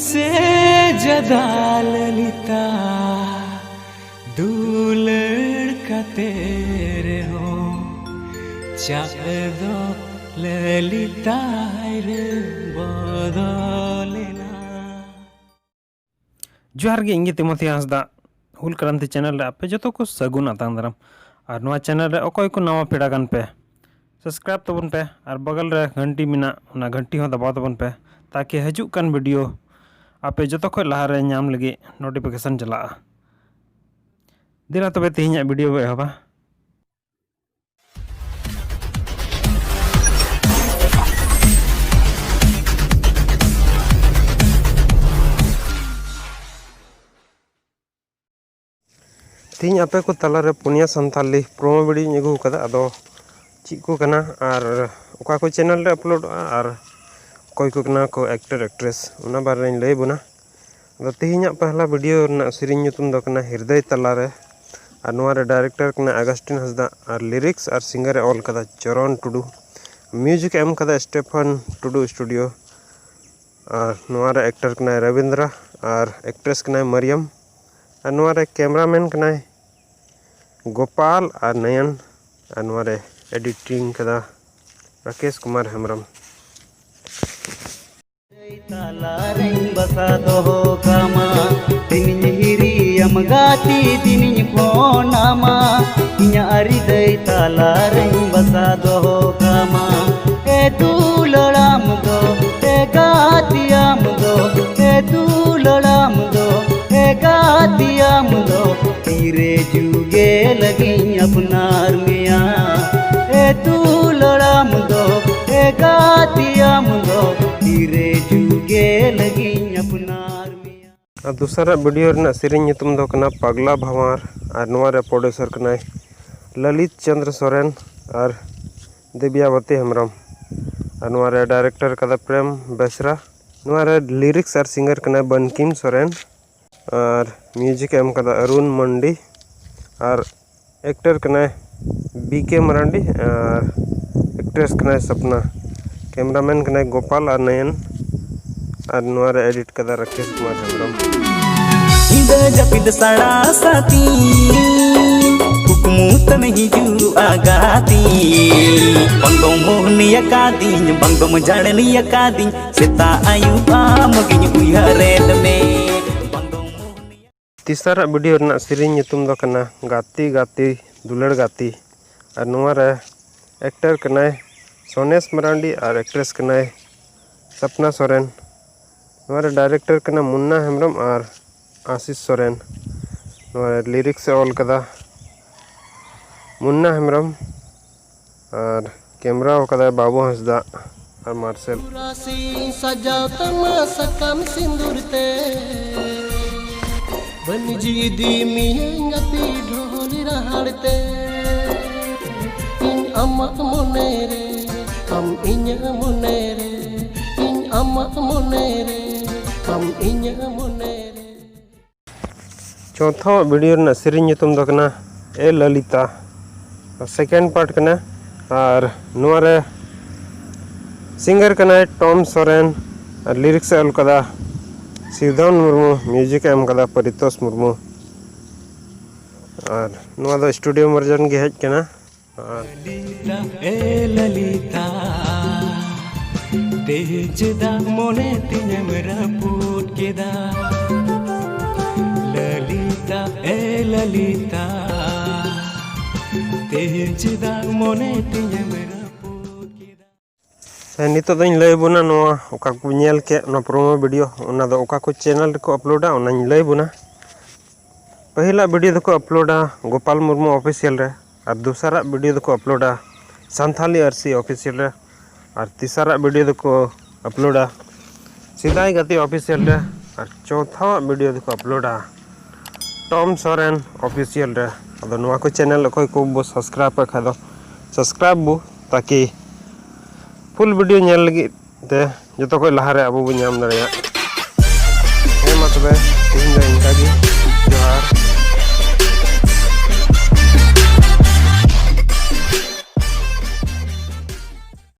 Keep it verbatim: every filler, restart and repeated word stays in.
ᱥᱮ ᱡᱟᱫᱟ ᱞᱟᱹᱞᱤᱛᱟ ᱫᱩᱞᱟᱹᱲ ᱠᱟᱛᱮ ᱨᱮᱦᱚᱸ ᱪᱟᱜ ᱫᱚ ᱞᱟᱹᱞᱤᱛᱟᱭ ᱨᱮ ᱵᱚᱫᱚᱞᱮᱱᱟ᱾ ᱡᱚᱦᱟᱨ ᱜᱮ, ᱤᱧ ᱜᱮ ᱛᱤᱢᱚᱛᱷᱤ ᱦᱟᱸᱥᱫᱟ, ᱦᱩᱞ ᱠᱨᱟᱱᱛᱤ ᱪᱮᱱᱮᱞ ᱨᱮ ᱟᱯᱮ ᱡᱚᱛᱚ ᱠᱚ ᱥᱟᱹᱜᱩᱱ ᱟᱛᱟᱝ ᱫᱟᱨᱟᱢ᱾ ᱟᱨ ᱱᱚᱣᱟ ᱪᱮᱱᱮᱞ ᱨᱮ ᱚᱠᱚᱭ ᱠᱚ ᱱᱟᱣᱟ ᱯᱮᱲᱟ ᱠᱟᱱ ᱯᱮ, ᱥᱟᱵᱥᱠᱨᱟᱭᱤᱵ ᱛᱟᱵᱚᱱ ᱯᱮ ᱟᱨ ᱵᱟᱜᱟᱞ ᱨᱮ ᱜᱷᱟᱱᱴᱤ ᱢᱮᱱᱟᱜ, ᱚᱱᱟ ᱜᱷᱟᱱᱴᱤ ᱦᱚᱸ ᱫᱟᱵᱟᱣ ᱛᱟᱵᱚᱱ ᱯᱮ, ᱛᱟᱠᱤ ᱦᱤᱡᱩᱜ ᱠᱟᱱ ᱵᱷᱤᱰᱤᱭᱳ ᱟᱯᱮ ᱡᱚᱛᱚ ᱠᱷᱚᱱ ᱞᱟᱦᱟᱨᱮ ᱧᱟᱢ ᱞᱟᱹᱜᱤᱫ ᱱᱳᱴᱤᱯᱷᱤᱠᱮᱥᱚᱱ ᱪᱟᱞᱟᱜᱼᱟ᱾ ᱫᱮᱞᱟ ᱛᱚᱵᱮ ᱛᱮᱦᱮᱧᱟᱜ ᱵᱷᱤᱰᱤᱭᱳ ᱵᱚ ᱮᱦᱚᱵᱟ᱾ ᱛᱮᱦᱮᱧ ᱟᱯᱮ ᱠᱚ ᱛᱟᱞᱟᱨᱮ ᱯᱩᱱᱭᱟ ᱥᱟᱱᱛᱟᱞᱤ ᱯᱨᱳᱢᱳ ᱵᱷᱤᱰᱤᱭᱳᱧ ᱟᱹᱜᱩ ᱟᱠᱟᱫᱟ᱾ ᱟᱫᱚ ᱪᱮᱫ ᱠᱚ ᱠᱟᱱᱟ ᱟᱨ ᱚᱠᱟ ᱠᱚ ᱪᱮᱱᱮᱞ ᱨᱮ ᱟᱯᱞᱳᱰᱚᱜᱼᱟ ᱟᱨ ᱚᱠᱚᱭ ᱠᱚ ᱠᱟᱱᱟ ᱠᱚ ᱮᱠᱴᱟᱨ ᱮᱠᱴᱨᱮᱥ, ᱚᱱᱟ ᱵᱟᱨᱮ ᱨᱮᱧ ᱞᱟᱹᱭ ᱟᱵᱚᱱᱟ᱾ ᱟᱫᱚ ᱛᱮᱦᱮᱧᱟᱜ ᱯᱟᱦᱞᱟ ᱵᱷᱤᱰᱤᱭᱳ ᱨᱮᱱᱟᱜ ᱥᱮᱨᱮᱧ ᱧᱩᱛᱩᱢ ᱫᱚ ᱠᱟᱱᱟ ᱦᱤᱨᱫᱟᱹᱭ ᱛᱟᱞᱟᱨᱮ᱾ ᱟᱨ ᱱᱚᱣᱟ ᱨᱮ ᱰᱟᱭᱨᱮᱠᱴᱚᱨ ᱠᱟᱱᱟ ᱟᱜᱟᱥᱴᱤᱱ ᱦᱟᱸᱥᱫᱟ ᱟᱨ ᱞᱤᱨᱤᱠᱥ ᱟᱨ ᱥᱤᱝᱜᱟᱨ ᱮ ᱚᱞ ᱠᱟᱫᱟ ᱪᱚᱨᱚᱱ ᱴᱩᱰᱩ᱾ ᱢᱤᱭᱩᱡᱤᱠ ᱮ ᱮᱢ ᱠᱟᱫᱟ ᱥᱴᱮᱯᱷᱟᱱ ᱴᱩᱰᱩ ᱥᱴᱩᱰᱤᱭᱳ᱾ ᱟᱨ ᱱᱚᱣᱟ ᱨᱮ ᱮᱠᱴᱟᱨ ᱠᱟᱱᱟᱭ ᱨᱚᱵᱤᱱᱫᱨᱟ ᱟᱨ ᱮᱠᱴᱨᱮᱥ ᱠᱟᱱᱟᱭ ᱢᱟᱨᱤᱭᱟᱢ᱾ ᱟᱨ ᱱᱚᱣᱟ ᱨᱮ ᱠᱮᱢᱨᱟᱢᱮᱱ ᱠᱟᱱᱟᱭ ᱜᱳᱯᱟᱞ ᱟᱨ ᱱᱚᱭᱚᱱ᱾ ᱟᱨ ᱱᱚᱣᱟ ᱨᱮ ᱮᱰᱤᱴᱤᱝ ᱠᱟᱫᱟ ᱨᱟᱠᱮᱥ ᱠᱩᱢᱟᱨ ᱦᱮᱢᱵᱨᱚᱢ᱾ ᱛᱟᱞᱟᱨᱮᱧ ᱵᱟᱥᱟ ᱫᱚᱦᱚ ᱠᱟᱢᱟ, ᱛᱤᱱᱤᱧ ᱦᱤᱨᱤᱭᱟᱢ ᱜᱟᱛᱮ, ᱛᱤᱱᱤᱧ ᱯᱷᱳᱱᱟᱢᱟ, ᱤᱧᱟᱹᱜ ᱦᱤᱨᱫᱟᱹᱭ ᱛᱟᱞᱟᱨᱮᱧ ᱵᱟᱥᱟ ᱫᱚᱦᱚ ᱠᱟᱢᱟ᱾ ᱮ ᱫᱩᱞᱟᱹᱲᱟᱢ ᱫᱚ, ᱮ ᱜᱟᱛᱮᱭᱟᱢ ᱫᱚ, ᱮ ᱫᱩᱞᱟᱹᱲᱟᱢ ᱫᱚ, ᱮ ᱜᱟᱛᱮᱭᱟᱢ ᱫᱚ, ᱛᱤᱨᱮ ᱡᱩᱜᱮ ᱞᱟᱹᱜᱤᱧ ᱟᱯᱱᱟᱨ ᱢᱮᱭᱟ᱾ ᱮ ᱫᱩᱞᱟᱹᱲᱟᱢ ᱫᱚ, ᱮ ᱜᱟᱛᱮᱭᱟᱢ ᱫᱚ, ᱛᱤᱨᱮ ᱡᱩᱜᱮ ᱞᱟᱹᱜᱤᱧ ᱟᱯᱱᱟᱨ ᱢᱮᱭᱟ᱾ ᱟᱨ ᱫᱚᱥᱟᱨᱟᱜ ᱵᱷᱤᱰᱤᱭᱳ ᱨᱮᱱᱟᱜ ᱥᱮᱨᱮᱧ ᱧᱩᱛᱩᱢ ᱫᱚ ᱠᱟᱱᱟ ᱯᱟᱜᱽᱞᱟ ᱵᱷᱟᱶᱟᱨ᱾ ᱟᱨ ᱱᱚᱣᱟ ᱨᱮ ᱯᱨᱚᱰᱭᱩᱥᱟᱨ ᱠᱟᱱᱟᱭ ᱞᱟᱞᱤᱛ ᱪᱚᱸᱫᱽᱨᱚ ᱥᱚᱨᱮᱱ ᱟᱨ ᱫᱮᱵᱤᱭᱟᱵᱚᱛᱤ ᱦᱮᱢᱵᱨᱚᱢ᱾ ᱟᱨ ᱱᱚᱣᱟ ᱨᱮ ᱰᱟᱭᱨᱮᱠᱴᱚᱨ ᱠᱟᱫᱟ ᱯᱨᱮᱢ ᱵᱮᱥᱨᱟ᱾ ᱱᱚᱣᱟ ᱨᱮ ᱞᱤᱨᱤᱠᱥ ᱟᱨ ᱥᱤᱝᱜᱟᱨ ᱠᱟᱱᱟᱭ ᱵᱚᱱᱠᱤᱢ ᱥᱚᱨᱮᱱ᱾ ᱟᱨ ᱢᱤᱭᱩᱡᱤᱠ ᱮ ᱮᱢ ᱠᱟᱫᱟ ᱚᱨᱩᱱ ᱢᱟᱱᱰᱤ᱾ ᱟᱨ ᱮᱠᱴᱟᱨ ᱠᱟᱱᱟᱭ ᱵᱤ ᱠᱮ ᱢᱟᱨᱟᱱᱰᱤ᱾ ᱟᱨ ᱮᱠᱴᱨᱮᱥ ᱠᱟᱱᱟᱭ ᱥᱟᱯᱱᱟ᱾ ᱠᱮᱢᱨᱟᱢᱮᱱ ᱠᱟᱱᱟᱭ ᱜᱳᱯᱟᱞ ᱟᱨ ᱱᱚᱭᱚᱱ᱾ ᱟᱨ ᱱᱚᱣᱟ ᱨᱮ ᱮᱰᱤᱴ ᱠᱟᱫᱟ ᱨᱟᱠᱮᱥ ᱠᱩᱢᱟᱨ ᱦᱮᱢᱵᱨᱚᱢ᱾ ᱧᱤᱫᱟᱹ ᱡᱟᱹᱯᱤᱫ ᱥᱟᱲᱟ ᱥᱟᱛᱤᱧ, ᱠᱩᱠᱢᱩ ᱛᱟᱢ ᱦᱤᱡᱩᱜᱼᱟ ᱜᱟᱛᱮ᱾ ᱵᱟᱝ ᱫᱚᱢ ᱢᱳᱦᱱᱤ ᱟᱠᱟᱫᱤᱧ, ᱵᱟᱝ ᱫᱚᱢ ᱡᱟᱲᱱᱤ ᱟᱠᱟᱫᱤᱧ, ᱥᱮᱛᱟᱜ ᱟᱹᱭᱩᱵ ᱟᱢ ᱜᱤᱧ ᱩᱭᱦᱟᱹᱨᱮᱫ ᱢᱮ᱾ ᱵᱟᱝ ᱫᱚᱢ ᱢᱳᱦᱱᱤ ᱛᱤᱥᱟᱨᱟᱜ ᱵᱷᱤᱰᱤᱭᱳ ᱨᱮᱱᱟᱜ ᱥᱮᱨᱮᱧ ᱧᱩᱛᱩᱢ ᱫᱚ ᱠᱟᱱᱟ ᱜᱟᱛᱮ ᱜᱟᱛᱮ ᱫᱩᱞᱟᱹᱲ ᱜᱟᱛᱮ᱾ ᱟᱨ ᱱᱚᱣᱟ ᱨᱮ ᱮᱠᱴᱟᱨ ᱠᱟᱱᱟᱭ ᱥᱚᱱᱮᱥ ᱢᱟᱨᱟᱱᱰᱤ ᱟᱨ ᱮᱠᱴᱨᱮᱥ ᱠᱟᱱᱟᱭ ᱥᱟᱯᱱᱟ ᱥᱚᱨᱮᱱ᱾ ᱱᱚᱣᱟ ᱨᱮ ᱰᱟᱭᱨᱮᱠᱴᱚᱨ ᱠᱟᱱᱟ ᱢᱩᱱᱱᱟ ᱦᱮᱢᱵᱨᱚᱢ ᱟᱨ ᱟᱥᱤᱥ ᱥᱚᱨᱮᱱ᱾ ᱱᱚᱣᱟ ᱨᱮ ᱞᱤᱨᱤᱠᱥ ᱮ ᱚᱞ ᱠᱟᱫᱟ ᱢᱩᱱᱱᱟ ᱦᱮᱢᱵᱨᱚᱢ᱾ ᱟᱨ ᱠᱮᱢᱨᱟ ᱟᱠᱟᱫᱟᱭ ᱵᱟᱹᱵᱩ ᱦᱟᱸᱥᱫᱟ ᱟᱨ ᱢᱟᱨᱥᱮᱞ᱾ ᱨᱟᱥᱤ ᱥᱟᱡᱟᱣ ᱛᱟᱢᱟ ᱥᱟᱠᱟᱢ ᱥᱤᱸᱫᱩᱨ ᱛᱮ, ᱵᱟᱹᱱᱤᱡ ᱤᱫᱤ ᱢᱤᱭᱟᱹᱧ ᱜᱟᱛᱮ ᱰᱷᱚᱞ ᱨᱟᱦᱟᱲ ᱛᱮ᱾ ᱤᱧ ᱟᱢᱟᱜ ᱢᱚᱱᱮ ᱨᱮ, ᱟᱢ ᱤᱧᱟᱹᱜ ᱢᱚᱱᱮ ᱨᱮ, ᱤᱧ ᱟᱢᱟᱜ ᱢᱚᱱᱮ ᱨᱮ, ᱟᱢ ᱤᱧᱟᱹᱜ ᱢᱚᱱᱮ ᱨᱮ᱾ ᱪᱚᱣᱛᱷᱟᱣᱟᱜ ᱵᱷᱤᱰᱤᱭᱳ ᱨᱮᱱᱟᱜ ᱥᱮᱨᱮᱧ ᱧᱩᱛᱩᱢ ᱫᱚ ᱠᱟᱱᱟ ᱮ ᱞᱟᱞᱤᱛᱟ, ᱥᱮᱠᱮᱱᱰ ᱯᱟᱨᱴ ᱠᱟᱱᱟ᱾ ᱟᱨ ᱱᱚᱣᱟ ᱨᱮ ᱥᱤᱝᱜᱟᱨ ᱠᱟᱱᱟᱭ ᱴᱚᱢ ᱥᱚᱨᱮᱱ ᱟᱨ ᱞᱤᱨᱤᱠᱥ ᱮ ᱚᱞ ᱠᱟᱫᱟ ᱥᱤᱣᱫᱷᱚᱱ ᱢᱩᱨᱢᱩ, ᱢᱤᱣᱡᱤᱠ ᱮ ᱮᱢ ᱠᱟᱫᱟ ᱯᱟᱨᱤᱛᱳᱥ ᱢᱩᱨᱢᱩ᱾ ᱟᱨ ᱱᱚᱣᱟ ᱫᱚ ᱥᱴᱩᱰᱤᱭᱳ ᱵᱷᱟᱨᱡᱚᱱ ᱜᱮ ᱦᱮᱡ ᱠᱟᱱᱟ᱾ ᱟᱨ ᱞᱟᱞᱤᱛᱟ, ᱮ ᱞᱟᱞᱤᱛᱟ, ᱛᱮᱦᱮᱧ ᱪᱮᱫᱟᱜ ᱢᱚᱱᱮ ᱛᱤᱧᱮᱢ ᱨᱟᱹᱯᱩᱫ ᱠᱮᱫᱟ? ᱞᱟᱞᱤᱛᱟ, ᱮ ᱞᱟᱞᱤᱛᱟ, ᱛᱮᱦᱮᱧ ᱪᱮᱫᱟᱜ ᱢᱚᱱᱮ ᱛᱤᱧᱮᱢ ᱨᱟᱹᱯᱩᱫ ᱠᱮᱫᱟ? ᱦᱮᱸ, ᱱᱤᱛᱚᱜ ᱫᱚᱧ ᱞᱟᱹᱭ ᱟᱵᱚᱱᱟ ᱱᱚᱣᱟ ᱚᱠᱟ ᱠᱚ ᱧᱮᱞ ᱠᱮᱫ, ᱚᱱᱟ ᱯᱨᱳᱢᱳ ᱵᱷᱤᱰᱤᱭᱳ, ᱚᱱᱟ ᱫᱚ ᱚᱠᱟ ᱠᱚ ᱪᱮᱱᱮᱞ ᱨᱮᱠᱚ ᱟᱯᱞᱳᱰᱟ, ᱚᱱᱟᱧ ᱞᱟᱹᱭ ᱟᱵᱚᱱᱟ᱾ ᱯᱟᱹᱦᱤᱞᱟᱜ ᱵᱷᱤᱰᱤᱭᱳ ᱫᱚᱠᱚ ᱟᱯᱞᱳᱰᱟ ᱜᱳᱯᱟᱞ ᱢᱩᱨᱢᱩ ᱚᱯᱷᱤᱥᱤᱭᱟᱞ ᱨᱮ, ᱟᱨ ᱫᱚᱥᱟᱨᱟᱜ ᱵᱷᱤᱰᱤᱭᱳ ᱫᱚᱠᱚ ᱟᱯᱞᱳᱰᱟ ᱥᱟᱱᱛᱷᱟᱞᱤ ᱟᱹᱨᱥᱤ ᱚᱯᱷᱤᱥᱤᱭᱟᱞ ᱨᱮ, ᱟᱨ ᱛᱮᱥᱟᱨᱟᱜ ᱵᱷᱤᱰᱤᱭᱳ ᱫᱚᱠᱚ ᱟᱯᱞᱳᱰᱟ ᱥᱮᱫᱟᱭ ᱜᱟᱛᱮ ᱚᱯᱷᱤᱥᱤᱭᱟᱞ ᱨᱮ, ᱟᱨ ᱪᱚᱣᱛᱷᱟᱣᱟᱜ ᱵᱷᱤᱰᱤᱭᱳ ᱫᱚᱠᱚ ᱟᱯᱞᱳᱰᱟ ᱴᱚᱢ ᱥᱚᱨᱮᱱ ᱚᱯᱷᱤᱥᱤᱭᱟᱞ ᱨᱮ᱾ ᱟᱫᱚ ᱱᱚᱣᱟ ᱠᱚ ᱪᱮᱱᱮᱞ ᱚᱠᱚᱭ ᱠᱚ ᱵᱚ ᱥᱟᱵᱥᱠᱨᱟᱭᱤᱵ ᱟᱠᱟᱫ ᱠᱷᱟᱡ ᱫᱚ ᱥᱟᱵᱥᱠᱨᱟᱭᱤᱵ ᱵᱚ, ᱛᱟᱠᱤ ᱯᱷᱩᱞ ᱵᱷᱤᱰᱤᱭᱳ ᱧᱮᱞ ᱞᱟᱹᱜᱤᱫ ᱛᱮ ᱡᱚᱛᱚ ᱠᱷᱚᱡ ᱞᱟᱦᱟᱨᱮ ᱟᱵᱚ ᱵᱚ ᱧᱟᱢ ᱫᱟᱲᱮᱭᱟᱜ᱾ ᱦᱮᱸ, ᱢᱟ ᱛᱚᱵᱮ ᱛᱮᱦᱮᱧ ᱫᱚ ᱤᱱᱠᱟ ᱜᱮ᱾ ᱡᱚᱦᱟᱨ᱾